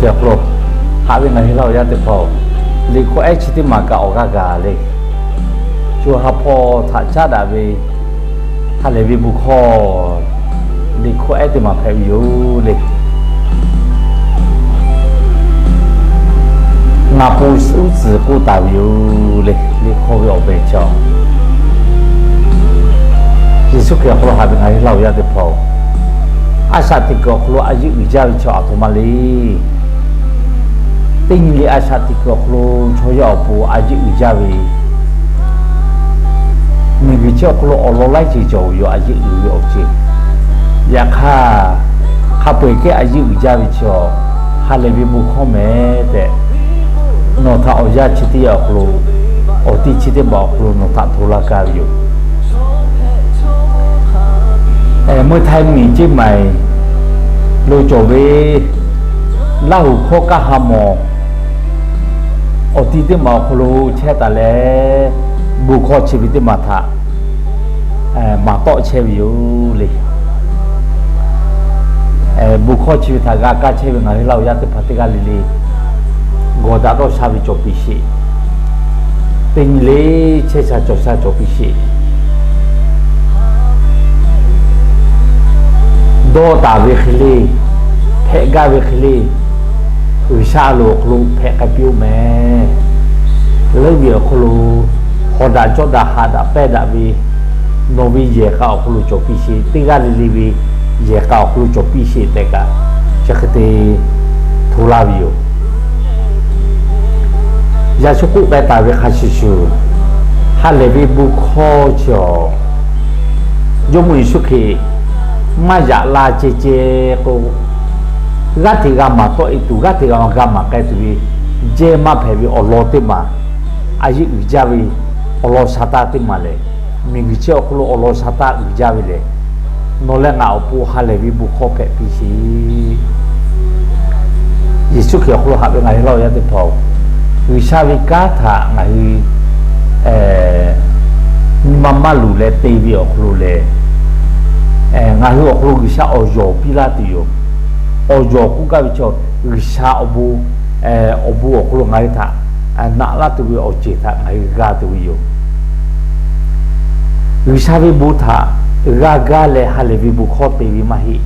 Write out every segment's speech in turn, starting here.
awˬ hk'aw lo haꞈ ve ngaˬ hui Laˇ huˍ yaˇ teˇ hpaˍ-oˬ, liꞈ hkawˇ ehˉ chi teˇ maˬ kaꞈ awˬ g'aˇ gaˬ le. Co ha hpawˇ htaꞈ caˉ daꞈ ve ha lehˬ ve bon hkawˇ, liꞈ hkawˇ ehˉ teˇ maˬ hpehꞈ ve yoˬ le. Ngaˬ pon uˉ tcuhˍ k'oˆ taˍ ve yoˬ le. Liꞈ hkawˇ ve awˬ meh chi, Yeˍsuˆ Hkriꞈ awˬ hk'aw lo haꞈ ve ngaˬ hui Laˇ huˍ yaˇ teˇ hpaˍ-oˬ, a shaꞈ teꞈ kuiˬ awˬ hk'aw lo a yeˆ uiˍ jaˇ ve chi aˬ htoꞈ ma le. Teˇ nyi le a shaꞈ teꞈ kuiˬ awˬ hk'aw lo chaw yaˇ awˬ pon a yeˆ uiˍ jaˇ ve, miˬguiˬ chi awˬ hk'aw lo awˬ lawn laiˉ ceuˬ cawˬ ve yoˬ. A yeˆ uiˍ ve awˬ ceuˬ, yaꞈ hk'aˇ, hk'a peu-eˬ kehˉ a yeˆ uiˍ jaˇ ve chi, ha lehˬ ve bon hkawˇ meh tehꞈ, nawˬ htaꞈ awˬ yanˇ chi teˇ yanˇ awˬ hk'aw lo, awˬ ti chi teˇ maˬ awˬ hk'aw lo nawˬ htaꞈ hto laˇ gaˇ ve yoˬ. Meuˇ htaiˇ miˬ ceˇ maiˬ lo cawˬ ve Laˇ huˍ hkawˇ kaˇ ha mawˬ awˬ ti teˇ maˬ awˬ hk'aw lo chehˇ taˍ leh, bon hkawˇ chi ve teˇ maˬ htaꞈ maˍ tawˆ chehˇ ve yoˬ le. Bon hkawˇ chi ve htaꞈ g'a kaˇ chehˇ ve ngaˬ hui Laˇ huˍ yaˇ teˇ hpaˍ teˇ g'aˇ le le, gawˬ daꞈ dawˇ sha ve cawˬ piˇ sheˍ. Teˇ nyi le chehˇ sha cawˬ sha cawˬ piˇ sheˍ. Dawˇ taˍ ve hk'e le, hpehꞈ gaˇ ve hk'e le, G'uiˬsha loˬ awˬ hk'aw lo hpehꞈ k'ai piˇ-oˆ meh. Leuˉ ve awˬ hk'aw lo hawˍ daꞈ cawˇ daꞈ haꞈ daꞈ pehnˇ daꞈ ve nawˬ ve yehˬ k'a awˬ hk'aw lo cawˬ piˇ sheˍ. Teˇ g'aˇ le le ve yehˬ k'a awˬ hk'aw lo cawˬ piˇ sheˍ tehꞈ kaꞈ, chi hk'e te hto laˇ ve yoˬ. Yaꞈ shu k'oˆ k'ai taˍ ve hk'a shuˍ shuˍ, ha lehˬ ve bon hkawˇ chi awˬ, Jawˇmawˇ Yeˍsuˆ Hkriꞈ maˇ yaꞈ la ceh ceh k'o, g'aˇ hteꞈ g'a maˍ tawˆ e tuˬ, g'aˇ hteꞈ g'a maˍ k'ai tuˬ ve jehˇ maˇ hpehꞈ ve awˬ lawn teˇ maˬ, a yeˆ uiˍ jaˇ ve awˬ lawn sha taˇ teˇ maˬ lehˬ, miˬguiˬ chi awˬ hk'aw lo awˬ lawn sha taˇ uiˍ jaˇ ve lehˬ, nawˬ leh ngaˬ awˬ pon ha lehˬ ve bon hkawˇ hpehꞈ piˇ sheˍ. Yeˍsuˆ Hkriꞈ awˬ hk'aw lo haꞈ ve ngaˬ hui Laˇ huˍ yaˇ teˇ hpaˍ-oˬ, G'uiˬsha ve kanˉ htaꞈ ngaˬ hui nyi ma maˇ luˬ leh te ve awˬ hk'aw lo lehˬ, ngaˬ hui awˬ hk'aw lo G'uiˬsha awˬ yawˬ piˇ laˇ tuˬ yoˬ. Awˬ yawˬ k'oˆ gaˇ ve chaw, G'uiˬsha awˬ bon, awˬ bon awˬ hk'aw lo ngaˬ hui htaꞈ naꞈ laˇ tuˬ ve awˬ ceuˬ htaꞈ ngaˬ hui g'a tuˬ ve yoˬ. G'uiˬsha ve bon htaꞈ g'a gaˇ leh ha lehˬ ve bon hkawˇ te ve maˇ heˆ.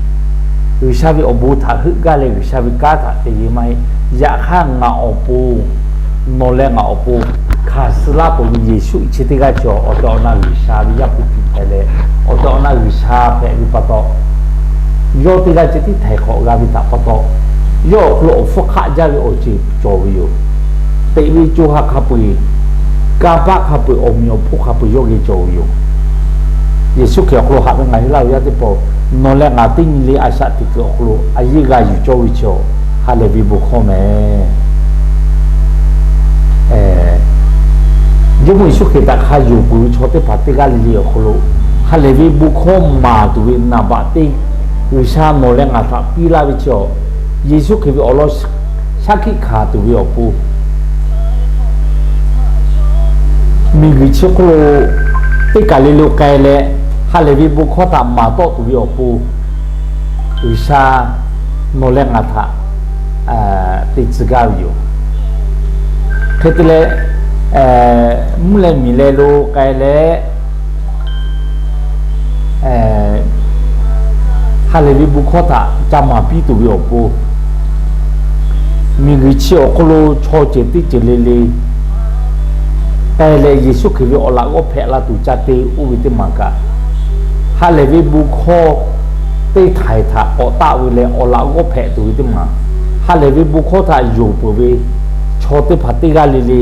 G'uiˬsha ve awˬ bon htaꞈ heuˆ gaˇ leh G'uiˬsha ve kanˉ htaꞈ te ve maˇ heˆ. Yaꞈ hk'aˇ ngaˬ awˬ pon, nawˬ leh ngaˬ awˬ pon hkanˍ suh laˇ peuˬ ve Yeˍsuˆ chi teˇ g'aˇ cawˬ awˬ tehˬ awˬ na G'uiˬsha ve Yaˇ hpu tiꞈ hpehꞈ leh, awˬ tehˬ awˬ na G'uiˬsha hpehꞈ ve pa taw, yawˇ teˇ g'aˇ ceh tiˉ htaiˍ hk'awꞈ g'a ve htaꞈ pa taw, yawˇ awˬ hk'aw lo awˬ hpfuhˇ hk'aˆ jaˇ ve awˬ ceuˬ cawˬ ve yoˬ. Teꞈ ve co ha hk'a peu-eˬ, kanˇ paˆ hk'a peu-eˬ, awˬ meꞈ awˬ hponˇ hk'a peu-eˬ yawˇ geh cawˬ ve yoˬ. Yeˍsuˆ Hkriꞈ awˬ hk'aw lo haꞈ ve ngaˬ hui Laˇ huˍ yaˇ teˇ hpaˍ, nawˬ leh ngaˬ teˇ nyi le a shaꞈ teꞈ kuiˬ awˬ hk'aw lo a yeˆ g'a yuˬ cawˇ ve chi awˬ, ha lehˬ ve bon hkawˇ meh. Jawˇmawˇ Yeˍsuˆ Hkriꞈ htaꞈ hk'a yonˍ peuˬ ve chaw teˇ hpaˍ teˇ g'aˇ le le awˬ hk'aw lo, ha lehˬ ve bon hkawˇ maˍ tuˬ ve naˍ baꞈ teˇ, G'uiˬsha nawˬ leh ngaˬ htaꞈ piˇ laˇ ve chi awˬ, Yeˍsuˆ Hkriꞈ ve awˬ lawn shaˉ hkiˆ hkanˍ tuˬ ve awˬ pon, miˬguiˬ chi hk'oˆ lo teˇ kaˬ le lo k'ai leh, ha lehˬ ve bon hkawˇ htaꞈ maˍ tawˆ tuˬ ve awˬ pon, G'uiˬsha nawˬ leh ngaˬ htaꞈ te tcuh gaˇ ve yoˬ. Hk'e te leh, mvuhˇ leh miˬ leh lo k'ai leh, ha lehˬ ve bon hkawˇ htaꞈ ca maˍ piˇ tuˬ ve awˬ pon, miˬguiˬ chi awˬ hk'aw lo chaw ceuˬ teˇ ceuˬ le le k'ai leh Yeˍsuˆ Hkriꞈ ve awˬ laꞈ g'awˇ hpehꞈ la tuˬ ca te oˇ ve teˇ maˬ kaꞈ, ha lehˬ ve bon hkawˇ teˇ htaiˍ htaꞈ k'awꞈ taˆ ve leh awˬ laꞈ g'awˇ hpehꞈ tuˬ ve teˇ maˬ, ha lehˬ ve bon hkawˇ htaꞈ yonˍ peuˬ ve chaw teˇ hpaˍ teˇ g'aˇ le le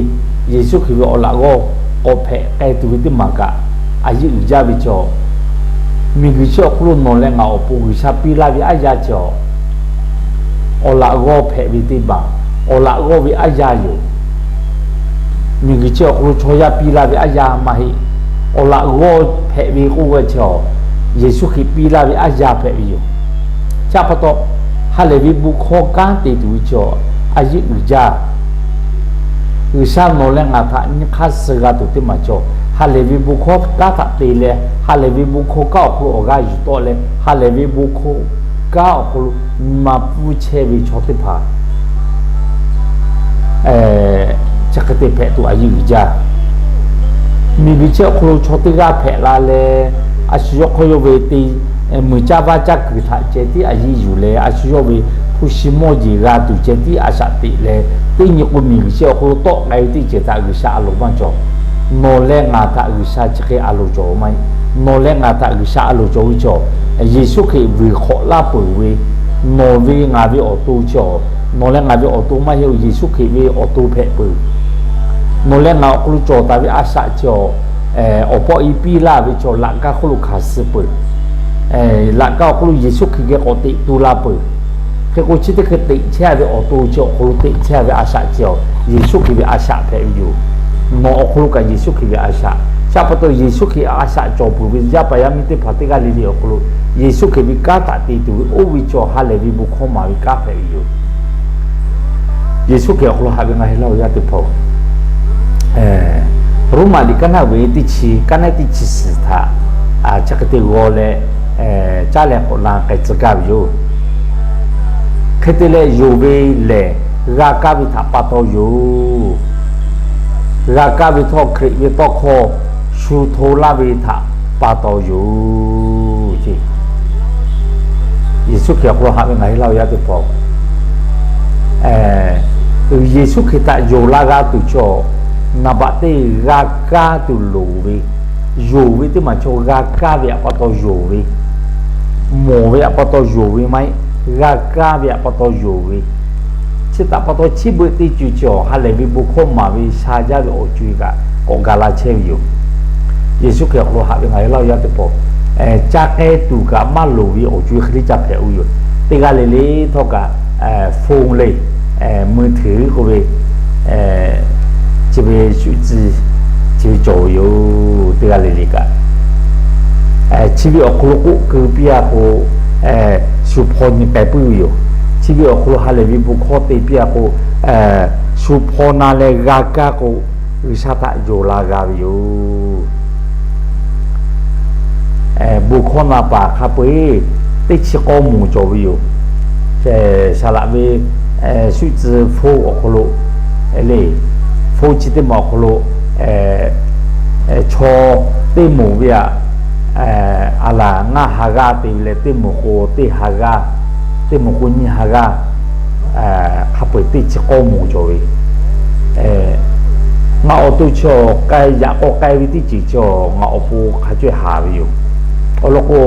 Yeˍsuˆ Hkriꞈ ve awˬ laꞈ g'awˇ k'awꞈ hpehꞈ k'ai tuˬ ve teˇ maˬ kaꞈ, a yeˆ uiˍ jaˇ ve chi awˬ, miˬguiˬ chi awˬ hk'aw lo nawˬ leh ngaˬ awˬ pon G'uiˬsha piˇ laˇ ve aˉ yaˇ chi awˬ, awˬ laꞈ g'awˇ hpehꞈ ve teˇ maˬ, awˬ laꞈ g'awˇ ve aˉ yaˇ yoˬ. Miˬguiˬ chi awˬ hk'aw lo chaw yaˇ piˇ laˇ ve aˉ yaˇ maˇ heˆ. Awˬ laꞈ g'awˇ hpehꞈ ve k'oˆ ve chi awˬ, Yeˍsuˆ Hkriꞈ piˇ laˇ ve aˉ yaˇ hpehꞈ ve yoˬ. Chi pa taw, ha lehˬ ve bon hkawˇ kanˉ te tuˬ ve chi awˬ, a yeˆ uiˍ jaˇ. G'uiˬsha nawˬ leh ngaˬ htaꞈ nyi hk'aˇ suh g'a tuˬ teˇ maˬ cawˬ. Ha lehˬ ve bon hkawˇ kanˉ htaꞈ te leh, ha lehˬ ve bon hkawˇ kanˉ awˬ hk'aw lo awˬ g'aˇ yuˬ tawˆ leh, ha lehˬ ve bon hkawˇ kanˉ awˬ hk'aw lo nyi ma pfuhˇ chehˇ ve chaw teˇ hpaˍ, chi hk'e te hpehꞈ tuˬ a yeˇ uiˍ jaˇ. Miˬguiˬ chi awˬ hk'aw lo chaw teˇ g'aˇ hpehꞈ la leh, a shu yawˇ hk'aw yawˇ ve te, muiˬ caˇ vaˇ caˇ kuiˬ htaꞈ ceh tiˉ a yeˇ yuˬ leh, a shu yawˇ ve hpu shi mawˇ jeˬ g'a tuˬ ceh tiˉ a shaꞈ teꞈ leh, teˇ nyi k'o miˬguiˬ chi awˬ hk'aw lo tawˆ k'ai ve teˇ ceuˬ htaꞈ G'uiˬsha a loˍ maˇ cawˬ. Nawˬ leh ngaˬ htaꞈ G'uiˬsha chi hk'e a loˍ cawˬ maˇ heˆ. Nawˬ leh ngaˬ htaꞈ G'uiˬsha a loˍ cawˬ ve chaw, Yeˍsuˆ Hkriꞈ vuiˬ hk'awꞈ laˇ peuˬ ve, nawˬ ve ngaˬ ve awˬ to chi awˬ, nawˬ leh ngaˬ ve awˬ to maˇ heˆ, Yeˍsuˆ Hkriꞈ ve awˬ to hpehꞈ peuˬ. Nawˬ leh ngaˬ awˬ hk'aw lo cawˬ taˍ ve a shaꞈ chi awˬ, awˬ pawˆ e piˇ laˇ ve chaw laꞈ kaˇ hk'oˆ lo hkanˍ suh peuˬ. Laꞈ kaˇ awˬ hk'oˆ lo Yeˍsuˆ Hkriꞈ geh k'awꞈ teꞈ tu la peuˬ. Hk'e k'o chi teˇ hk'e teꞈ chehˇ ve awˬ to chi awˬ hk'aw lo teꞈ chehˇ ve a shaꞈ chi awˬ, Yeˍsuˆ Hkriꞈ ve a shaꞈ hpehꞈ ve yoˬ. Nawˬ awˬ hk'aw lo kaꞈ Yeˍsuˆ Hkriꞈ ve a shaꞈ, chi pa taw Yeˍsuˆ Hkriꞈ a shaꞈ cawˬ peuˬ ve yaˇ paˍ yaˇ miˇ teˇ hpaˍ teˇ g'aˇ le le awˬ hk'aw lo Yeˍsuˆ Hkriꞈ ve kanˉ htaꞈ te tuˬ ve oˇ ve chaw ha lehˬ ve bon hkawˇ maˍ ve kanˉ hpehꞈ ve yoˬ. Yeˍsuˆ Hkriꞈ awˬ hk'aw lo haꞈ ve ngaˬ hui laˇ hui yaˇ teˇ hpaˍ-oˬ, Roˉmaꞈ liꞈ kaˉ naˆ ve teˇ chi, kaˉ naˆ teˇ chi suhˍ htaꞈ chi hk'e te g'aw leh, caˉ leh k'awꞈ na k'ai tcuh gaˇ ve yoˬ. Hk'e te leh, yonˍ ve lehˬ g'a kaˇ ve htaꞈ pa taw yoˬ. G'a kaˇ ve htawˇ, Hkriꞈ ve tawˇ hkawˇ shu hto laˇ ve htaꞈ pa taw yoˬ. Yeˍsuˆ Hkriꞈ awˬ hk'aw lo haꞈ ve ngaˬ hui laˇ hui yaˇ teˇ hpaˍ-oˬ, Yeˍsuˆ Hkriꞈ htaꞈ yonˍ la g'a tuˬ chaw, naˍ baꞈ teˇ g'a kaˇ tuˬ loˍ ve, yonˍ ve teˇ maˬ chaw g'a kaˇ ve htaꞈ pa taw yonˍ ve, mawˬ ve htaꞈ pa taw yonˍ ve maˇ heˆ, g'a kaˇ ve htaꞈ pa taw yonˍ ve. Chi htaꞈ pa taw chi beuꞈ teˇ co-e chi awˬ ha lehˬ ve bon hkawˇ maˍ ve sha jaˇ ve awˬ co-e kaꞈ k'awꞈ gaˬ la chehˇ ve yoˬ. Yeˍsuˆ Hkriꞈ awˬ hk'aw lo haꞈ ve ngaˬ hui laˇ hui yaˇ teˇ hpaˍ, ca k'ai tuˬ kaꞈ maˇ loˍ ve awˬ co-e hk'e le ca hpehꞈ-o yoˬ. Teˇ g'aˇ le le htawˇ kaꞈ, phone le, มือถือ k'oˆ ve, chi ve shu tcuh, chi ve cawˬ ve yoˬ. Teˇ g'aˇ le le kaꞈ, chi ve awˬ hk'aw lo k'oˆ keu piˇ-a k'o, shu hpaw nyi k'ai puiˉ ve yoˬ. Chi ve awˬ hk'aw lo ha lehˬ ve bon hkawˇ te piˇ-a k'o, shu hpaw na leh g'a kaˇ k'o, G'uiˬsha htaꞈ yonˍ la g'a ve yoˬ. Bon hkawˇ na paˍ hk'a peu-eˬ teˇ chi k'awˇ moˍ cawˬ ve yoˬ. Saˍ laꞈ ve shu tcuh phone awˬ hk'aw lo le, phone chi teˇ maˬ awˬ hk'aw lo chaw teˇ moˍ ve aꞈ, a laˬ ngaˇ ha g'aˇ te ve leh, teˇ moˍ k'o teˇ ha g'aˇ, teˇ moˍ k'o nyiˇ ha g'aˇ, hk'a peu-eˬ teˇ chi k'awˇ moˍ cawˬ ve. Ngaˬ awˬ to chi awˬ k'ai yaꞈ k'aw k'ai ve teˇ ceuˬ chi awˬ ngaˬ awˬ pon hk'a cawehˇ haˍ ve yoˬ. Awˬ lawn k'o,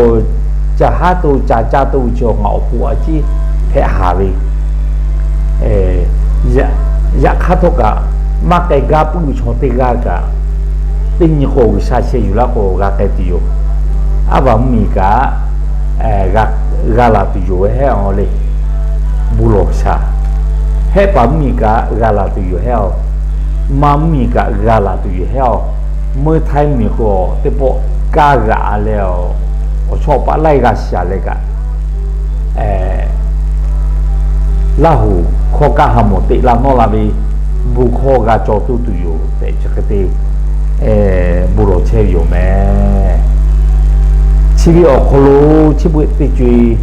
caˬ haˉ to caˬ caˇ to ve chi awˬ ngaˬ awˬ pon a ciˉ hpehꞈ haˍ ve. Yaꞈ hk'aˇ htawˇ kaꞈ, maˇ k'ai gaˇ puiˉ ve chaw teˇ g'aˇ kaꞈ, teˇ nyi k'o G'uiˬsha sheh yuˬ laˇ k'o g'a k'ai tuˬ yoˬ. Aˉ vaˬ mvuhˇmiˬ kaꞈ g'a laˬ tuˬ yoˬ ve hehˉ-aw le. Bon lawˬ shaˍ. Hehˉ paˍ mvuhˇmiˬ kaꞈ g'a laˬ tuˬ yoˬ hehˉ-aw. Maˇ mvuhˇmiˬ kaꞈ g'a laˬ tuˬ yoˬ hehˉ-aw. Meuˇ htaiˇ mvuhˇmiˬ k'o teˇ pawˆ kaˇ g'aꞈ leh, awˬ chawˇ paˆ laiˇ g'a shaˍ leh kaꞈ, Laˇ huˍ hkawˇ kaˇ ha mawˬ teꞈ la nawˇ la ve bon hkawˇ g'a caw toˇ tuˬ yoˬ tehꞈ chi hk'e te bon lawˬ chehˇ ve yoˬ meh. Chi ve awˬ hk'aw lo chi beuꞈ teˇ co-e,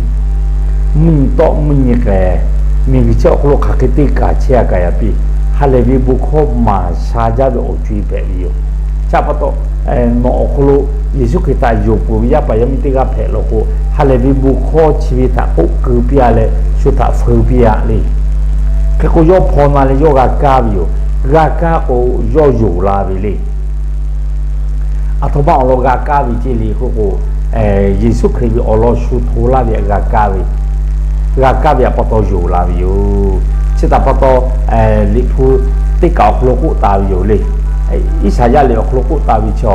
mvuhˇ nyi tawˆ mvuhˇ nyi k'ehˬ, miˬguiˬ chi awˬ hk'aw lo hk'aˬ hk'e te kaꞈ chehˇ-a kaꞈ yaꞈ piˇ, ha lehˬ ve bon hkawˇ maˍ sha jaˇ ve awˬ co-e hpehꞈ ve yoˬ. Chi pa taw, nawˬ awˬ hk'aw lo Yeˍsuˆ Hkriꞈ htaꞈ yonˍ peuˬ ve yaˇ paˍ yaˇ miˇ teˇ g'aˇ hpehꞈ law k'o, ha lehˬ ve bon hkawˇ chi ve htaꞈ k'oˆ keu piˇ-a leh, shu htaꞈ feu piˇ-a le. Hk'e k'o, yawˇ hpaw na leh yawˇ g'a kaˇ ve yoˬ. G'a kaˇ k'o, yawˇ yonˍ la ve le. Aˬ htoꞈ ma awˬ lawn g'a kaˇ ve ceˇ le k'oˆ k'o, Yeˍsuˆ Hkriꞈ ve awˬ lawn shu hto laˇ ve htaꞈ g'a kaˇ ve, g'a kaˇ ve htaꞈ pa taw yonˍ la ve yoˬ. Chi htaꞈ pa taw, Liꞈ hpu teˇ kaꞈ awˬ hk'aw lo k'oˆ taˍ ve yoˬ le. Iˉsaˍyaˆ liꞈ awˬ hk'aw lo k'oˆ taˍ ve chi,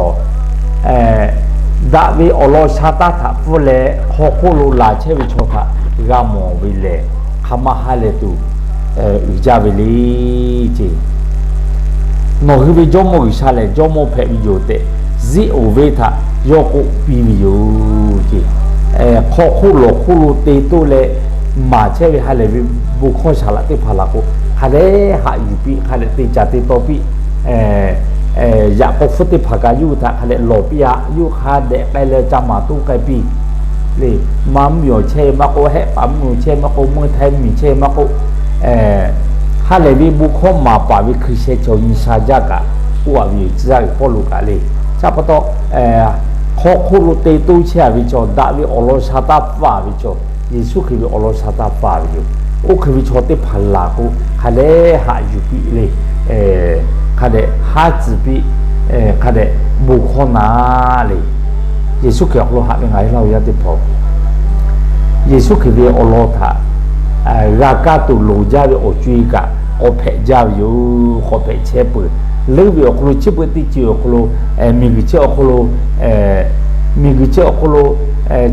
daꞈ ve awˬ lawn sha taˇ htaꞈ pfuhˇ leh hk'aw hk'oˆ lo laˬ chehˇ ve chaw htaꞈ g'a mawˬ ve lehˬ, hk'aˬ ma ha lehˬ tuˬ uiˍ jaˇ ve le ceˇ. Nawˬ hui ve Jawˇmawˇ G'uiˬsha lehˬ Jawˇmawˇ hpehꞈ ve yoˬ tehꞈ, ziˉ oˍ venˇ htaꞈ yawˇ k'oˆ piˇ ve yoˬ ceˇ. Hk'aw hk'oˆ lawˬ hk'oˆ lo te toˆ leh maˍ chehˇ ve ha lehˬ ve bon hkawˇ saˍ laꞈ teˇ hpaˍ laˬ k'o, hk'a dehꞈ haꞈ yuˬ piˇ, hk'a dehꞈ te caˍ te taw piˇ. Yaꞈ k'aw hpfuhˇ teˇ hpaˍ kaꞈ yawˇ hui htaꞈ hk'a dehꞈ lawˬ piˇ-a. Yawˇ hui hk'a dehꞈ k'ai leh ca maˍ toˆ k'ai piˇ le. Maˇ mvuhˇmiˬ awˬ chehˇ maˇ k'oˆ, hehˆ paˍ mvuhˇmiˬ awˬ chehˇ maˇ k'oˆ, meuˇ htaiˇ mvuhˇmiˬ chehˇ maˇ k'oˆ, Ha lehˬ ve bon hkawˇ maˍ paˍ ve hkui sheh chaw nyi sha jaˇ kaꞈ k'oˆ a ve yoˬ, tcuh yaˇ uiˍ Pawˇluꞈ kaꞈ le. Chi pa taw, hk'aw hk'oˆ lo te toˇ chehˇ a ve chaw, daꞈ ve awˬ lawn sha taˇ paˍ ve chaw, Yeˍsuˆ Hkriꞈ ve awˬ lawn sha taˇ paˍ ve yoˬ. Oˇ hk'e ve chaw teˇ hpaˍ laˬ k'o, hk'a dehꞈ haꞈ yuˬ piˇ le. Hk'a dehꞈ haˉ tcuh piˇ, hk'a dehꞈ bon hkawˇ na le. Yeˍsuˆ Hkriꞈ awˬ hk'aw lo haꞈ ve ngaˬ hui Laˇ huˍ yaˇ teˇ hpaˍ, Yeˍsuˆ Hkriꞈ ve awˬ lawn htaꞈ g'a kaˇ tuˬ loˍ jaˇ ve awˬ co-e kaꞈ k'awꞈ hpehꞈ jaˇ ve yoˬ. K'awꞈ hpehꞈ chehˇ peuˬ. Leuˉ ve awˬ hk'aw lo, chi beuꞈ teˇ ceuˬ awˬ hk'aw lo, miˬguiˬ chi awˬ hk'aw lo, miˬguiˬ chi awˬ hk'aw lo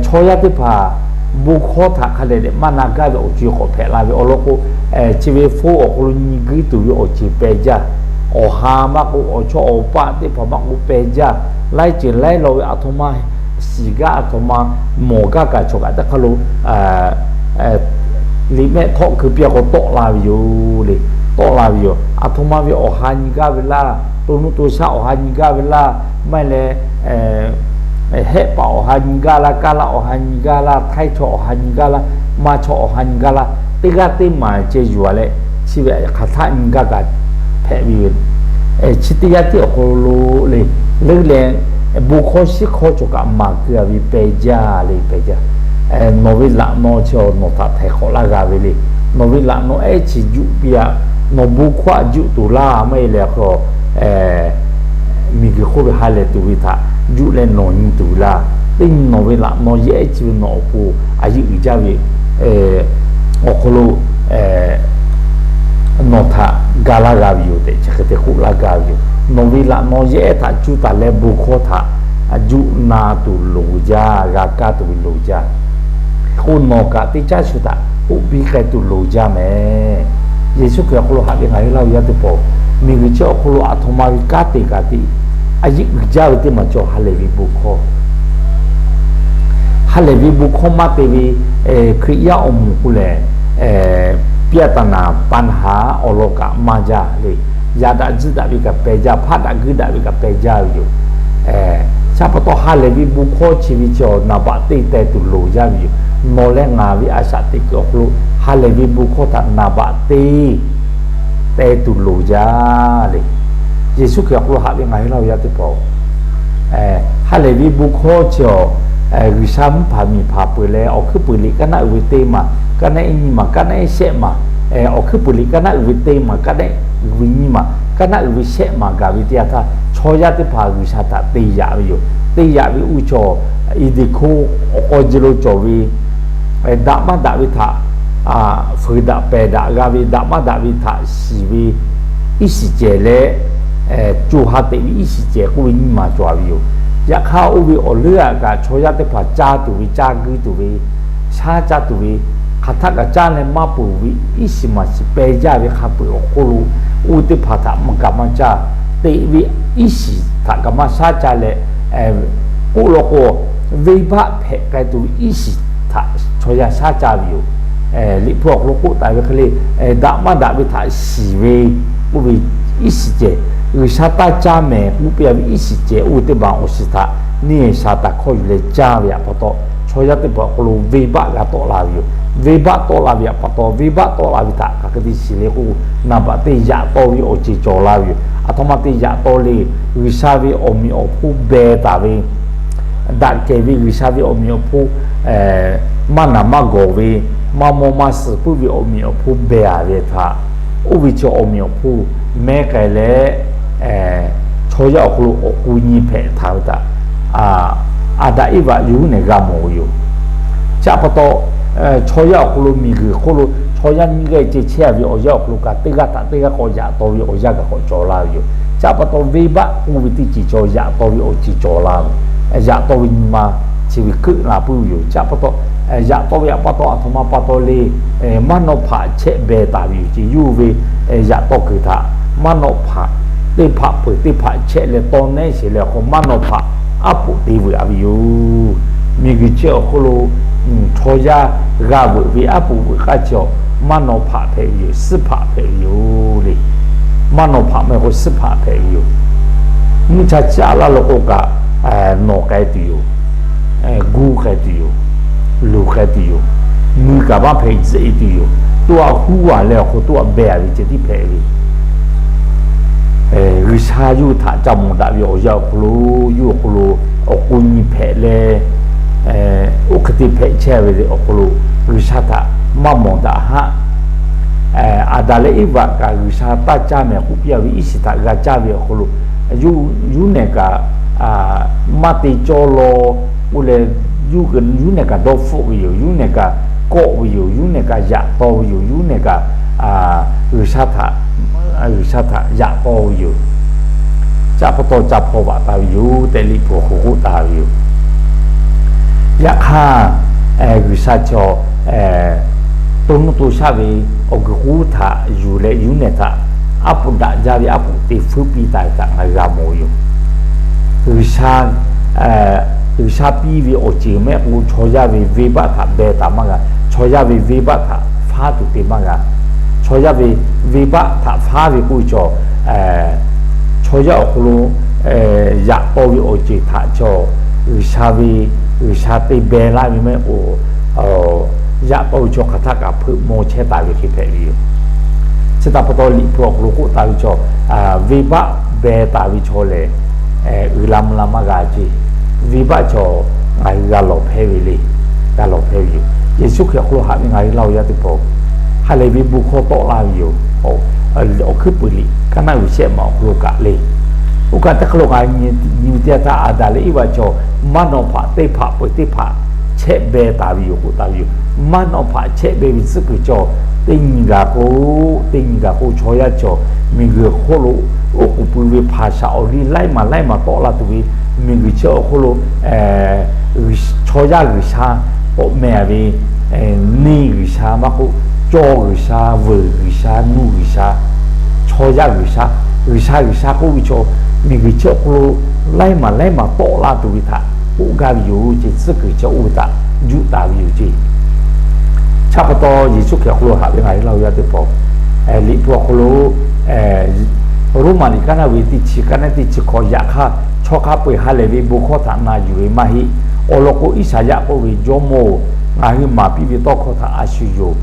chaw yaˇ teˇ hpaˍ bon hkawˇ htaꞈ hk'a dehꞈ dehꞈ maˇ na gaˇ ve awˬ co-e k'awꞈ hpehꞈ la ve awˬ lawn k'o, chi ve phone awˬ hk'aw lo nyi guiˇ tuˬ ve awˬ ceuˬ pehˬ jaˇ. Awˬ ha maˇ k'oˆ, awˬ chawˇ awˬ paˆ teˇ hpaˍ maˇ k'oˆ pehˬ jaˇ. Laiˉ ceuˬ laiˉ law ve aˬ htoꞈ ma shiˍ gaˇ, aˬ htoꞈ ma mawˬ gaˇ kaꞈ, chaw kaꞈ teˇ hk'aˇ lo liꞈ mehˆ htawˆ keu piˇ a k'o tawˆ la ve yoˬ le. Tawˆ la ve yoˬ. Aˬ htoꞈ ma ve awˬ ha nyi gaˇ ve laˇ, to nuˇ to shaˆ awˬ ha nyi gaˇ ve laˇ, maˇ heˆ leh hehˆ paˍ awˬ ha nyi gaˇ laˇ, kaˇ laˇ awˬ ha nyi gaˇ laˇ, htaiˇ chaw awˬ ha nyi gaˇ laˇ, maˇ chaw awˬ ha nyi gaˇ laˇ, teˇ g'aˇ teˇ maˬ ceh yuˬ a leh, chi ve hk'aˬ htaˆ nyi gaˇ kaꞈ hpehꞈ ve yoˬ. Chi teˇ yanˇ tiˉ awˬ hk'aw lo le, leuˉ leh bon hkawˇ shiˉ hkawˇ cawˬ kaꞈ maˍ keu a ve pehˬ jaˇ le, pehˬ jaˇ. Nawˬ ve laꞈ naw chi nawˬ htaꞈ htaiˍ hk'awꞈ laˇ g'a ve le. Nawˬ ve laꞈ naw ehˉ chi juˆ piˇ a. Nawˬ bon hkawˇ htaꞈ juˆ tuˬ laˇ, maˇ heˆ leh hk'aw miˬguiˬ hk'oˆ ve ha lehˬ tuˬ ve htaꞈ juˆ leh nawˬ nyi tuˬ ve laˇ. Teˇ nyi nawˬ ve laꞈ naw yehˉ ehˉ chi ve nawˬ awˬ pon a yeˇ uiˍ jaˇ ve awˬ hk'aw lo nawˬ htaꞈ ga laˇ g'a ve yoˬ tehꞈ, chi hk'e te k'oˆ laˇ g'a ve yoˬ. Nawˬ ve laꞈ naw yehˉ ehˉ htaꞈ cuˇ taˍ leh bon hkawˇ htaꞈ juˆ na tuˬ loˍ jaˇ, g'a kaˇ tuˬ ve loˍ jaˇ. K'o nawˬ kaꞈ teˇ caˉ shu htaꞈ k'oˆ piˇ k'ai tuˬ loˍ jaˇ mehˍ. Yeˍsuˆ Hkriꞈ awˬ hk'aw lo haꞈ ve ngaˬ hui Laˇ huˍ yaˇ teˇ hpaˍ, miˬguiˬ chi awˬ hk'aw lo aˬ htoꞈ ma ve kanˉ te kaꞈ te, a yeˇ uiˍ jaˇ ve teˇ maˬ cawˬ ha lehˬ ve bon hkawˇ. Ha lehˬ ve bon hkawˇ maˇ te ve Hkriꞈ yaˇ awˬ moˍ k'o lehˬ, ပြဿနာ ปัญหา awˬ lawn kaꞈ maˇ jaˇ le. Yaꞈ daꞈ tzuhˇ daꞈ ve kaꞈ pehˬ jaˇ, hpaˆ daꞈ guiˇ daꞈ ve kaꞈ pehˬ jaˇ ve yoˬ. Chi pa taw ha lehˬ ve bon hkawˇ chi ve chi awˬ naˍ baꞈ teˇ teh tuˬ loˍ jaˇ ve yoˬ. Nawˬ leh ngaˬ ve a shaꞈ teꞈ kuiˬ awˬ hk'aw lo ha lehˬ ve bon hkawˇ htaꞈ naˍ baꞈ teˇ teh tuˬ loˍ jaˇ le. Yeˍsuˆ Hkriꞈ awˬ hk'aw lo haꞈ ve ngaˬ hui Laˇ huˍ yaˇ teˇ hpaˍ, ha lehˬ ve bon hkawˇ chi awˬ, G'uiˬsha mvuhˇ hpaˍ miˬ hpaˍ peuˬ leh, awˬ hkuiˉ puiˍ liꞈ kaˉ naˆ uiˍ ve teˇ maˬ, kaˉ naˆ ehˉ nyiˇ maˬ, kaˉ naˆ ehˉ shehˆ maˬ, awˬ hkuiˉ puiˍ liꞈ kaˉ naˆ uiˍ ve teˇ maˬ, kaˉ naˆ ehˉ uiˍ ve nyiˇ maˬ, kaˉ naˆ uiˍ ve shehˆ maˬ gaˬ ve teˇ yanˇ htaˇ, chaw yaˇ teˇ hpaˍ G'uiˬsha htaꞈ te yaꞈ ve yoˬ. Te yaꞈ ve uˇ chaw, Eˇdeˍhkoˇ awˬ k'aw ji lo cawˬ ve daꞈ maˇ daꞈ ve htaꞈ fuiˍ daꞈ pehˬ daꞈ g'a ve, daꞈ maˇ daꞈ ve htaꞈ shiˍ ve iˉ shiˍ cehˬ leh, co ha teꞈ ve iˉ shiˍ cehˬ k'oˆ ve nyiˇ maˬ cawˬ ve yoˬ. Yaꞈ hk'aˇ, oˇ ve awˬ leuˉ a kaꞈ chaw yaˇ teˇ hpaˍ caˇ tuˬ ve, caˇ guiˇ tuˬ ve, shaˉ caˇ tuˬ ve, hk'aˬ htaˆ kaꞈ caˇ leh maˇ peuˬ ve iˉ shiˍ maˬ shiˍ pehˬ jaˇ ve hk'a peuˬ awˬ hk'oˆ lo, oˇ ve teˇ hpaˍ htaꞈ maˇ kaꞈ maˇ caˇ. Teꞈ ve iˉ shiˍ htaꞈ kaꞈ maˇ shaˉ caˇ leh, k'oˆ law k'o, venˇbaˆ hpehꞈ k'ai tuˬ ve iˉ shiˍ htaꞈ chaw yaˇ shaˉ caˇ ve yoˬ. Liꞈ hpu awˬ hk'aw lo k'oˆ taˍ ve hk'e le, daꞈ maˇ daꞈ ve htaꞈ shiˍ ve, oˇ ve iˉ shiˍ cehˬ, G'uiˬsha taˇ caˇ mehˍ k'oˆ piˇ a ve iˉ shiˍ cehˬ, oˇ ve teˇ maˬ awˬ shiˍ htaꞈ neˇ saˍtanˍ hkawˇ yuˬ leh caˇ ve pa taw, chaw yaˇ teˇ hpaˍ awˬ hk'aw lo venˇbaˆ g'a tawˆ la ve yoˬ. Venˇbaˆ tawˆ la ve pa taw, venˇbaˆ tawˆ la ve htaꞈ hk'aˬ hk'e te shiˍ le k'o, naˍ baꞈ teˇ yaꞈ taw ve awˬ ceuˬ cawˬ la ve yoˬ. Aˬ htoꞈ ma te yaꞈ taw le, G'uiˬsha ve awˬ meꞈ awˬ hponˇ beh taˍ ve, daꞈ kehˬ ve G'uiˬsha ve awˬ meꞈ awˬ hponˇ, maˇ naˍ maˇ gawˬ ve, maˇ mawˇ maˇ suhˍ puiˉ ve awˬ meꞈ awˬ hponˇ beh a ve htaꞈ, oˇ ve chi awˬ meꞈ awˬ hponˇ meh k'ai leh, chaw yaˇ awˬ hk'aw lo awˬ k'u nyi hpehꞈ htaˍ ve htaꞈ Aˍdanˍ Eˇvaꞈ yawˇ hui nehˬ g'a mawˬ ve yoˬ. Chi pa taw, chaw yaˇ awˬ hk'aw lo miˬguiˬ hk'oˆ lo chaw yaˇ nyiˇ g'aˇ ceh chehˇ a ve awˬ yanˇ awˬ hk'aw lo kaꞈ teˇ g'aˇ htaꞈ teˇ g'aˇ k'awꞈ yaꞈ taw ve awˬ yanˇ kaꞈ k'awꞈ cawˬ la ve yoˬ. Chi pa taw venˇbaˆ k'oˆ ve teˇ ceuˬ chaw yaꞈ taw ve awˬ ceuˬ cawˬ la ve, yaꞈ taw ve nyi ma chi ve keuˆ la puiˉ ve yoˬ. Chi pa taw, yaꞈ taw ve pa taw aˬ htoꞈ ma pa taw le, maˇ naw hpaꞈ chehˇ beh taˍ ve yoˬ. Chi yawˇ ve yaꞈ taw kuiˬ htaꞈ maˇ naw hpaꞈ teˇ hpaˍ peuˬ teˇ hpaˍ chehˇ leh tawˇ nehˉ sheˍ leh awˬ hk'aw maˇ naw hpaꞈ aˉ poꞈ te veuꞈ a ve yoˬ. Miˬguiˬ chi awˬ hk'aw lo chaw yaˇ g'a veuꞈ ve aˉ poꞈ veuꞈ k'aˇ chi awˬ maˇ naw hpaꞈ hpehꞈ ve yoˬ, suhˉ hpaꞈ hpehꞈ ve yoˬ le. Maˇ naw hpaꞈ maˇ heˆ k'o suhˉ hpaꞈ hpehꞈ ve yoˬ. Mvuhˇ cha chi aꞈ laˇ lo k'o kaꞈ, nawˬ k'ai tuˬ yoˬ, gu k'ai tuˬ yoˬ, luˬ k'ai tuˬ yoˬ, mui kaꞈ maˇ hpehꞈ tzuhꞈ e tuˬ yoˬ. toˇ aꞈ huˉ a leh awˬ hk'aw lo toˇ aꞈ beh a ve ceh tiˉ hpehꞈ ve. G'uiˬsha yawˇ hui htaꞈ ca mawˬ daꞈ ve awˬ yanˇ awˬ hk'aw lo, yawˇ hui awˬ hk'aw lo awˬ k'o nyi hpehꞈ leh, oˇ hk'e te hpehꞈ chehˇ ve awˬ hk'aw lo G'uiˬsha htaꞈ maˇ mawˬ daꞈ haˆ. Aˍdanˍ leh Eˇvaꞈ kaꞈ G'uiˬsha taˇ caˇ mehˍ k'oˆ piˇ a ve, iˉ shiˍ htaꞈ g'a caˇ ve awˬ hk'aw lo, yuˇ nehˬ kaꞈ maˇ te cawˇ law k'oˆ leh, yuˇ nehˬ kaꞈ dawˇ hpfuhˆ ve yoˬ. Yuˇ nehˬ kaꞈ kawˆ ve yoˬ. Yuˇ nehˬ kaꞈ yaꞈ taw ve yoˬ. Yuˇ nehˬ kaꞈ G'uiˬsha htaꞈ, G'uiˬsha htaꞈ yaꞈ taw ve yoˬ. Chi pa taw ca hpaw vaꞈ taˍ ve yoˬ tehꞈ Liꞈ hpu awˬ hk'aw lo k'oˆ taˍ ve yoˬ. Yaꞈ hk'aˇ, G'uiˬsha chaw to nuˇ to shaˆ ve awˬ guiˬ k'oˉ htaꞈ yuˬ leh yuˇ nehˬ htaꞈ aˉ poꞈ daꞈ jaˇ ve aˉ poꞈ te feuˉ piˇ taˍ ve htaꞈ ngaˬ hui g'a mawˬ ve yoˬ. G'uiˬsha, G'uiˬsha piˇ ve awˬ ceuˬ mehˆ k'o, chaw yaˇ ve venˇbaˆ htaꞈ beh taˍ maˇ g'a. Chaw yaˇ ve venˇbaˆ htaꞈ faˉ tuˬ te maˇ g'a. Chaw yaˇ ve venˇbaˆ htaꞈ faˉ ve k'oˆ ve chaw, chaw yaˇ awˬ hk'aw lo yaꞈ taw ve awˬ ceuˬ htaꞈ chaw, G'uiˬsha ve, G'uiˬsha te beh laˇ ve mehˆ k'o, yaꞈ taw ve chaw hk'aˬ htaˆ kaꞈ hpeuꞈ maw chehˇ taˍ ve hk'e hpehꞈ ve yoˬ. Chi htaꞈ pa taw Liꞈ hpu awˬ hk'aw lo k'oˆ taˍ ve chaw, venˇbaˆ beh taˍ ve chaw lehˬ, uiˍ la mvuh la maˇ g'a ce. Venˇbaˆ chaw ngaˬ hui g'a lawˬ hpehˇ ve le. G'a lawˬ hpehˇ ve yoˬ. Yeˍsuˆ Hkriꞈ awˬ hk'aw lo haꞈ ve ngaˬ hui laˇ awˬ yaˇ teˇ hpaˍ, ha lehˬ ve bon hkawˇ tawˆ laˇ ve yoˬ. Awˬ hkuiˉ puiˍ liꞈ kaˉ naˆ ve shehˆ ma awˬ hk'aw lo kaꞈ le. Oˇ kaꞈ teˇ hk'aˇ lo ngaˬ hui nyi ve teˇ yanˇ htaˇ, Aˍdanˍ leh Eˇvaꞈ chaw maˇ naw hpaꞈ teˇ hpaˍ peuˬ teˇ hpaˍ chehˇ beh taˍ ve yoˬ k'oˆ taˍ ve yoˬ. Maˇ naw hpaꞈ chehˇ beh ve tcuhˉ kuiˬ chaw, teˇ nyi gaˬ k'o, teˇ nyi gaˬ k'o chaw yaˇ chaw miˬguiˬ hk'oˆ lo oˉ k'oˍ pui ve hpaˍ shaꞈ awˬ liˇ laiˉ maˬ laiˉ maˬ tawˆ la tuˬ ve, miˬguiˬ chi awˬ hk'oˆ lo chaw yaˇ G'uiˬsha k'awꞈ meh a ve, neˇ G'uiˬsha maˇ k'oˆ, cawˇ G'uiˬsha, veuˬ G'uiˬsha, nuˇ G'uiˬsha, chaw yaˇ G'uiˬsha, G'uiˬsha G'uiˬsha k'oˆ ve chaw, miˬguiˬ chi awˬ hk'oˆ lo laiˉ maˬ laiˉ maˬ tawˆ la tuˬ ve htaꞈ k'oˆ gaˇ ve yoˬ ce. Tcuhˉ kuiˬ chi oˇ ve htaꞈ juˆ taˍ ve yoˬ ce. Chi pa taw Yeˍsuˆ Hkriꞈ awˬ hk'aw lo haꞈ ve ngaˬ hui laˇ awˬ yaˇ teˇ hpaˍ, Liꞈ hpu awˬ hk'aw lo Roˉmaꞈ liꞈ kaˉ naˆ ve teˇ chi, kaˉ naˆ teˇ chi hkawꞈ, yaꞈ hk'aˇ chaw hk'a peu-eˬ ha lehˬ ve bon hkawˇ htaꞈ na yuˬ ve maˇ heˆ. Awˬ lawn k'o, Iˉsaˍyaˆ k'oˆ ve, Jawˇmawˇ-oˬ, ngaˬ hui maˍ piˇ ve tawˇ hkawˇ htaꞈ a shu yonˍ,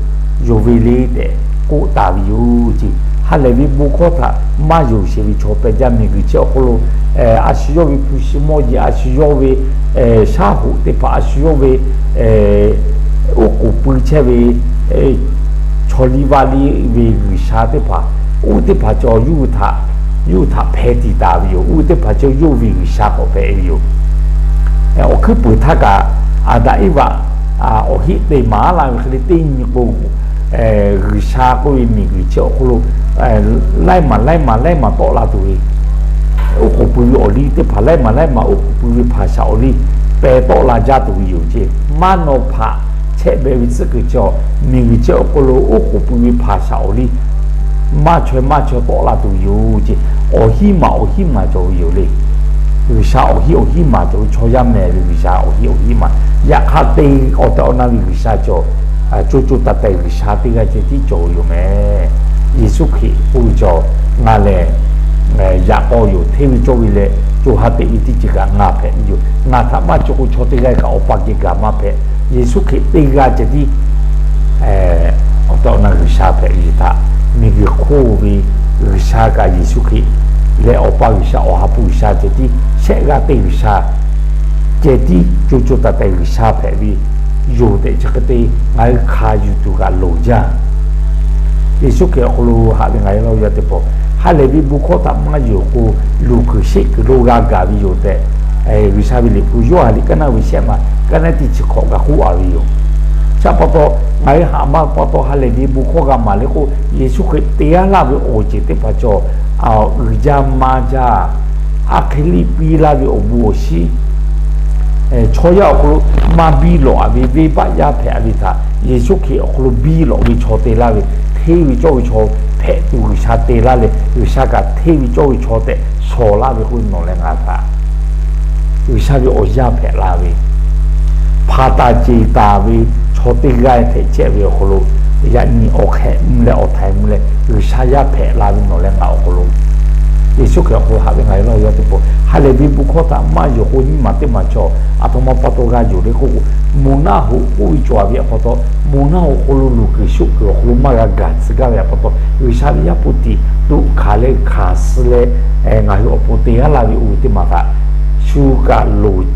yonˍ ve le tehꞈ k'oˆ taˍ ve yoˬ ce. Ha lehˬ ve bon hkawˇ htaꞈ maˇ yonˍ sheˍ ve chaw pehˬ jaˇ. Miˬguiˬ chi awˬ hk'oˆ lo a shu yawˇ ve hpu shi mawˇ jeˬ, a shu yawˇ ve shaˉ hoꞈ teˇ hpaˍ, a shu yawˇ ve oˉ k'oˍ pui chehˇ ve chaw liˇ vaˇ liˇ ve g'uiˬsha teˇ hpaˍ, oˇ teˇ hpaˍ cawˬ yawˇ hui htaꞈ, yawˇ hui htaꞈ hpeh tiˍ taˍ ve yoˬ. Oˇ teˇ hpaˍ cawˬ yawˇ ve g'uiˬsha k'awꞈ hpehꞈ ve yoˬ. Awˬ hkuiˉ puiˍ htaˇ kaꞈ Aˍdanˍ Eˇvaꞈ awˬ heˆ te maˍ laˇ ve hk'e le teˇ nyi k'o, G'uiˬsha k'oˆ ve miˬguiˬ chi awˬ hk'oˆ lo laiˉ maˬ laiˉ maˬ laiˉ maˬ tawˆ la tuˬ ve, oˉ k'oˍ pui ve awˬ liˇ teˇ hpaˍ, laiˉ maˬ laiˉ maˬ oˉ k'oˍ pui ve hpaˍ shaꞈ awˬ liˇ peh tawˆ la jaˇ tuˬ ve yoˬ ce. Maˇ naw hpaꞈ chehˇ beh ve tcuhˉ kuiˬ cawˬ, miˬguiˬ chi awˬ hk'oˆ lo oˉ k'oˍ pui ve hpaˍ shaꞈ awˬ liˇ maˇ chaweh maˇ chaweh tawˆ la tuˬ ve yoˬ ce. Awˬ hiˉ maˬ awˬ hiˉ maˬ cawˬ ve yoˬ le. G'uiˬsha awˬ hiˉ awˬ hiˉ maˬ cawˬ ve, chaw yaˇ mehˍ ve G'uiˬsha awˬ hiˉ awˬ hiˉ maˬ. Yaꞈ hk'aˇ te awˬ tehˬ awˬ na ve G'uiˬsha cawˬ, co co taiˍ taiˍ G'uiˬsha teˇ g'aˇ ceh tiˉ cawˬ ve yoˬ mehˍ. Yeˍsuˆ Hkriꞈ k'oˆ ve cawˬ, ngaˬ lehˬ yaꞈ k'aw yoˬ, hteˇ ve cawˇ ve leh co ha teꞈ ve teˇ ceuˬ kaꞈ ngaˬ hpehꞈ ve yoˬ. Ngaˬ htaꞈ maˇ cawˬ k'o chaw teˇ g'aˇ kaꞈ Awˬ pa geh gaˬ maˇ hpehꞈ. Yeˍsuˆ Hkriꞈ teˇ g'aˇ ceh tiˉ awˬ tehˬ awˬ na G'uiˬsha hpehꞈ ve htaꞈ miˬguiˬ hk'oˆ ve G'uiˬsha kaꞈ Yeˍsuˆ Hkriꞈ leh Awˬ pa G'uiˬsha, Awˬ ha hpu G'uiˬsha ceh tiˉ, shehˆ g'aˇ teˇ G'uiˬsha ceh tiˉ co co taiˍ taiˍ G'uiˬsha hpehꞈ ve yoˬ tehꞈ chi hk'e te ngaˬ hui hkanˍ yuˬ tuˬ kaꞈ loˍ jaˇ. Yeˍsuˆ Hkriꞈ awˬ hk'aw lo haꞈ ve ngaˬ hui laˇ awˬ yaˇ teˇ hpaˍ, ha lehˬ ve bon hkawˇ htaꞈ maˇ yonˍ k'o, luˬ kuiˬ sheˆ kuiˬ lo g'a gaˬ ve yoˬ tehꞈ, G'uiˬsha ve Liꞈ hpu Yoˇhanˬ liꞈ kaˉ naˆ ve shehˆ ma, kaˉ naˆ teˇ chi hkawꞈ kaꞈ k'oˆ a ve yoˬ. Chi pa taw, ngaˬ hui haꞈ ma pa taw ha lehˬ ve bon hkawˇ g'a maˍ le k'o, Yeˍsuˆ Hkriꞈ te g'aˇ laˇ ve awˬ ceuˬ teˇ hpaˍ cawˬ, uiˍ jaˇ maˇ jaˇ, aˬ hk'e liˇ piˇ laˇ ve awˬ bon awˬ shinˉ, chaw yaˇ awˬ hk'aw lo maˇ biˇ lawꞈ a ve venˇbaˆ yaˇ hpehꞈ ve htaꞈ Yeˍsuˆ Hkriꞈ awˬ hk'aw lo biˇ lawꞈ ve chaw te laˇ ve, hteˇ ve cawˇ ve chaw hpehꞈ tuˬ G'uiˬsha te laˇ leh, G'uiˬsha kaꞈ hteˇ ve cawˇ ve chaw tehꞈ shawˍ laˇ ve k'oˆ ve nawˬ leh ngaˬ htaꞈ G'uiˬsha ve awˬ yaˇ hpehꞈ la ve, hpanˍ taˍ ceˬ taˍ ve chaw teˇ g'aˇ hpehꞈ chehˇ ve awˬ hk'aw lo, yaꞈ nyi awˬ hk'ehꞈ mvuh leh awˬ htaiˍ mvuh leh G'uiˬsha yaˇ hpehꞈ la ve nawˬ leh ngaˬ awˬ hk'aw lo, Yeˍsuˆ Hkriꞈ awˬ hk'aw lo haꞈ ve ngaˬ hui laˇ yaˇ teˇ hpaˍ, ha lehˬ ve bon hkawˇ htaꞈ maˇ yonˍ k'o nyiˇ maˬ teˇ maˬ chaw aˬ htoꞈ ma pa taw g'a yonˍ le k'oˆ k'o, moˬ naˆ hoꞈ k'oˆ ve cawˬ ve awˬ pa taw, moˬ naˆ hoꞈ awˬ hk'aw lo luˬ kuiˬ shoˆ kuiˬ awˬ hk'aw lo maˇ g'a gaˬ tcuh gaˇ ve awˬ pa taw, G'uiˬsha ve Yaˇ hpu tiꞈ toꞈ hkanˍ leh hkanˍ suh leh, ngaˬ hui awˬ pon te g'aˇ laˇ ve oˇ ve teˇ maˬ htaꞈ shu kaꞈ loˍ,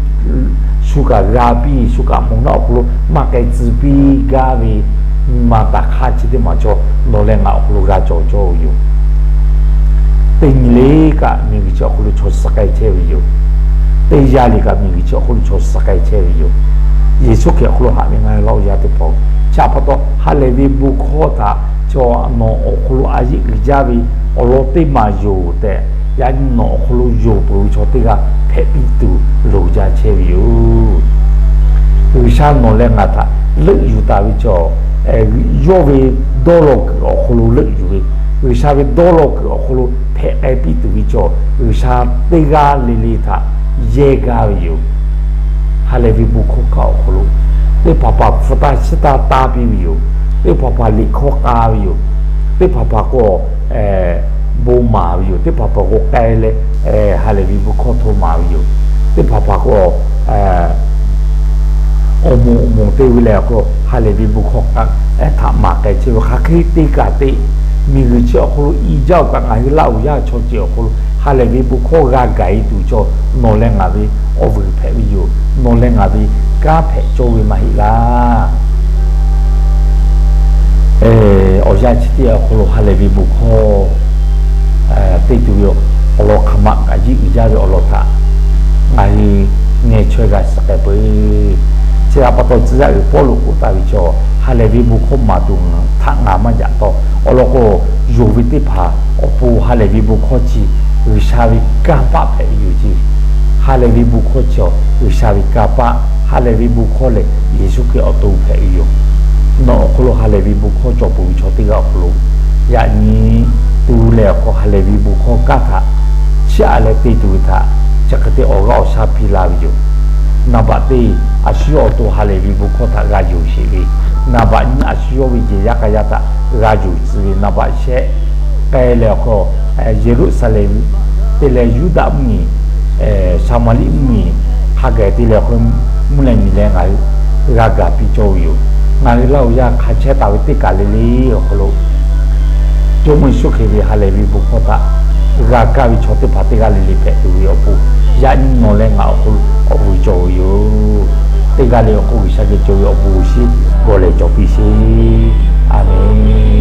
shu kaꞈ g'a piˇ, shu kaꞈ moˬ naˆ awˬ hk'aw lo maˇ k'ai tcuh piˇ gaˇ ve nyi ma taꞈ hk'aˇ chi teˇ maˬ chaw nawˬ leh ngaˬ awˬ hk'aw lo g'a cawˬ cawˇ ve yoˬ. Teˇ nyi le kaꞈ miˬguiˬ chi awˬ hk'aw lo chaw suh k'ai chehˇ ve yoˬ. Teˇ yanˇ le kaꞈ miˬguiˬ chi awˬ hk'aw lo chaw suh k'ai chehˇ ve yoˬ. Yeˍsuˆ Hkriꞈ awˬ hk'aw lo haꞈ ve ngaˬ hui laˇ yaˇ teˇ hpaˍ, chi htaꞈ pa taw ha lehˬ ve bon hkawˇ htaꞈ chaw nawˬ awˬ hk'aw lo a yeˆ uiˍ jaˇ ve awˬ lawn teˇ maˬ yoˬ tehꞈ, yaꞈ nyi nawˬ awˬ hk'aw lo yonˍ peuˬ ve chaw teˇ g'aˇ hpehꞈ piˇ tuˬ loˍ jaˇ chehˇ ve yoˬ. G'uiˬsha nawˬ leh ngaˬ htaꞈ leuˆ yuˬ taˍ ve chaw, yawˇ ve dawˇ law kuiˬ awˬ hk'aw lo leuˆ yuˬ ve, G'uiˬsha ve dawˇ law kuiˬ awˬ hk'aw lo hpehꞈ k'ai piˇ tuˬ ve chaw, G'uiˬsha teˇ g'aˇ le le htaꞈ yehˇ gaˇ ve yoˬ. Ha lehˬ ve bon hkawˇ kaꞈ awˬ hk'aw lo teˇ hpaˍ hpaˍ hpu taˇ chiˇ taˇ taˇ piˇ ve yoˬ. Teˇ hpaˍ hpaˍ liꞈ hkawˇ k'a ve yoˬ. Teˇ hpaˍ hpaˍ k'o bon maˍ ve yoˬ. Teˇ hpaˍ hpaˍ k'o k'ai leh ha lehˬ ve bon hkawˇ hto maˍ ve yoˬ. Teˇ hpaˍ hpaˍ k'o awˬ moˍ awˬ moˍ te ve leh awˬ hk'aw lo ha lehˬ ve bon hkawˇ htaꞈ maˍ k'ai chehˇ ve hk'aˬ hk'e te kaꞈ te, miˬguiˬ chi awˬ hk'aw lo i jaˇ-oˬ kaꞈ ngaˬ hui laˇ uiˍ yaˇ chaw ceuˬ awˬ hk'aw lo ha lehˬ ve bon hkawˇ g'a gaˬ e tuˬ chaw nawˬ leh ngaˬ ve awˬ vuiˬ hpehꞈ ve yoˬ. Nawˬ leh ngaˬ ve kanˉ hpehꞈ cawˇ ve maˇ heˆ laˇ. Awˬ yanˇ chi teˇ yanˇ awˬ hk'aw lo ha lehˬ ve bon hkawˇ te tuˬ ve awˬ lawn hk'aˬ ma kaꞈ jiˆ uiˍ jaˇ ve awˬ lawn htaꞈ ngaˬ hui ngeh chaweh g'a suh k'ai peuˬ. Chi htaꞈ pa taw tcuh yaˇ uiˍ Pawˇluꞈ k'oˆ taˍ ve chaw, ha lehˬ ve bon hkawˇ maˍ tuˬ htaꞈ ngaˬ maˇ jaꞈ taw. Awˬ lawn k'o, yonˍ ve teˇ hpaˍ awˬ pon ha lehˬ ve bon hkawˇ chi G'uiˬsha ve kanˇ paˆ hpehꞈ ve yoˬ ceˇ. Ha lehˬ ve bon hkawˇ chi G'uiˬsha ve kanˇ paˆ, ha lehˬ ve bon hkawˇ lehˬ Yeˍsuˆ Hkriꞈ awˬ to hpehꞈ ve yoˬ. Nawˬ awˬ hk'aw lo ha lehˬ ve bon hkawˇ cawˬ peuˬ ve chaw teˇ g'aˇ awˬ hk'aw lo, yaꞈ nyi tu leh awˬ hk'aw ha lehˬ ve bon hkawˇ kanˉ htaꞈ chiˇ aꞈ leh te tuˬ ve htaꞈ chi hk'e te awˬ g'aˇ awˬ shaˉ piˇ laˇ ve yoˬ. Naˍ baꞈ teˇ, a shu yawˇ awˬ to ha lehˬ ve bon hkawˇ htaꞈ g'a yonˍ sheˍ ve, naˍ baꞈ nyiˇ a shu yawˇ ve yehˬ yaˇ k'a yaˇ htaꞈ g'a yonˍ tcuh ve, naˍ baꞈ shehˆ k'ai leh awˬ hk'aw, Yeˍruˆsaˍlehnˍ te leh Yuˇdaꞈ mvuhˇmiˬ, Saˍmaˍriˆ mvuhˇmiˬ hk'a gaˬ te leh awˬ hk'aw mvuhˇ leh miˬ leh ngaˬ hui g'a gaˬ piˇ cawˇ ve yoˬ. Ngaˬ hui laˇ uiˍ yaˇ hk'a chehˇ taˍ ve teˇ kaˬ le le awˬ hk'aw lo Jawˇmawˇ Yeˍsuˆ Hkriꞈ ve ha lehˬ ve bon hkawˇ htaꞈ g'a kaˇ ve chaw teˇ hpaˍ teˇ g'aˇ le le hpehꞈ tuˬ ve awˬ pon, yaꞈ nyi nawˬ leh ngaˬ awˬ hk'aw lo awˬ vuiˬ cawˬ ve yoˬ. Teˇ g'aˇ le awˬ hk'aw G'uiˬsha geh cawˬ ve awˬ bon awˬ shinˉ g'aw leh cawˬ piˇ sheˍ. A menˍ.